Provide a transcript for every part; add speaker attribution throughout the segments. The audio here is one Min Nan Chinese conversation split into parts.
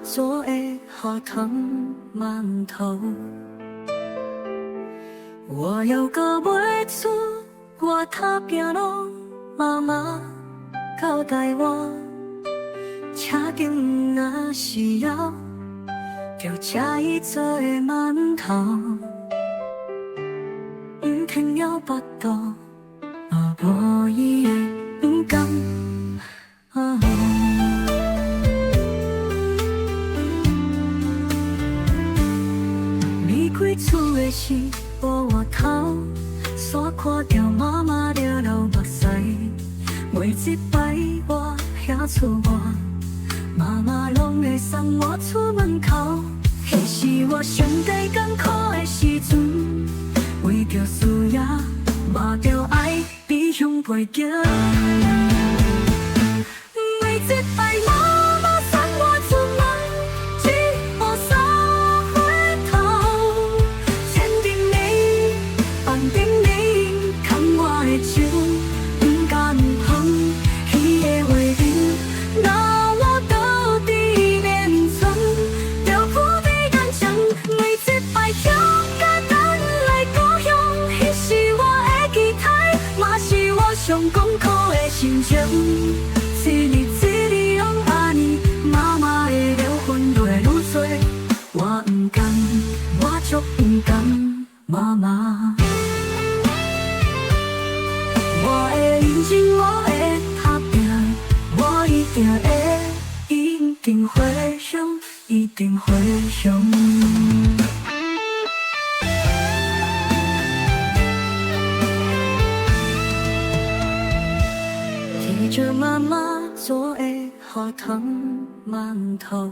Speaker 1: 做的予糖饅頭。我猶閣袂出外頭行路，媽媽到台灣，車頂若是枵，就食伊做的饅頭。毋通枵腹肚，嘛無伊的毋甘。啊離開厝的時，無回頭，煞看著媽媽著流目屎。每一擺我遐出外，媽媽攏會送我出門口。彼是我上底艱苦的時陣，為著事業，嘛著愛比鄉背景。每一擺媽媽送我出門，一步三回頭，牽著你，挽著你，牽我的手，毋甘放彼个畫面，若我倒佇眠床，就浮佇眼前。每一擺鄉下轉來故鄉，彼是我的期待，嘛是我上艱苦的心情。一日一日攏按呢，媽媽的療痕愈來愈多，我毋甘，我足毋甘，媽媽。我會認真，我會打拼，我一定會，一定回鄉，一定回鄉。提著媽媽做的予糖饅頭，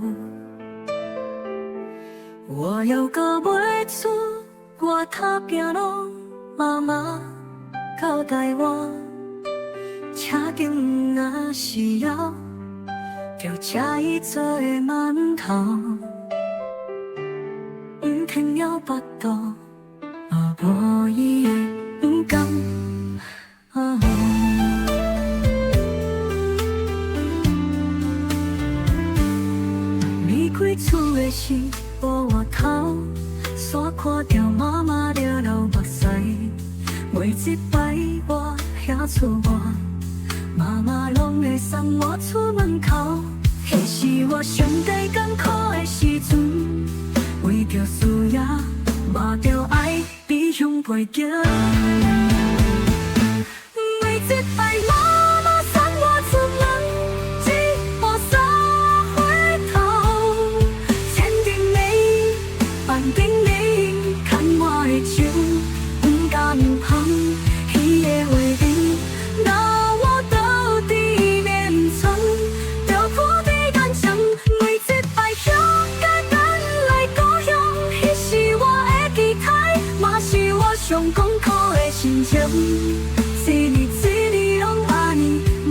Speaker 1: 我猶閣袂出外頭行路，媽媽到台灣，車頂若是枵，就食伊做的饅頭。毋通枵腹肚，嘛無伊的毋甘。啊離開厝的時，無回頭，煞看著媽媽著流目屎。每一擺我遐出外，媽媽攏會送我出門口。彼是我上底艱苦的時陣，為著事業，嘛著愛比鄉背景。每一擺媽媽送我出門，一步三回頭，牽著你，挽著你，牽我的手，毋甘放彼个畫面，若我倒佇眠床，就浮佇眼前。每一擺鄉下轉來故鄉，彼是我的期待，嘛是我上艱苦的心情。一日一日攏按呢，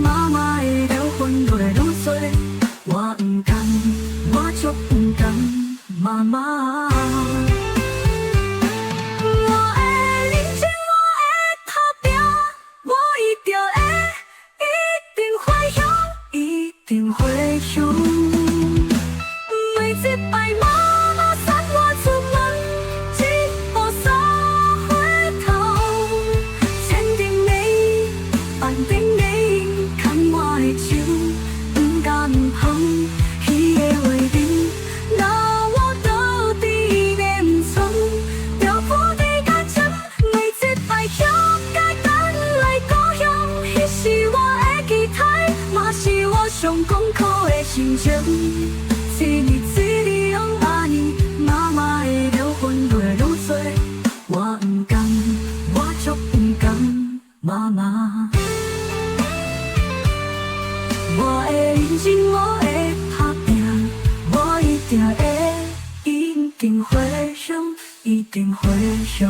Speaker 1: 媽媽的療痕愈來愈多，我毋甘，我足毋甘，媽媽。我會認真，我會打拼，我一定會，一定回鄉，一定回鄉。每一擺媽媽送我出門，一步三回頭，牽著你，挽著你，牽我的手，毋甘放彼个畫面，若我倒佇眠床，就浮佇眼前。每一擺鄉下轉來故鄉，彼是我的期待，嘛是我上艱苦的心情。一日一日攏按呢，媽媽的療痕愈來愈多，我毋甘，我足毋甘，媽媽。我會認真，我會打拼，我一定會，一定回鄉，一定回鄉。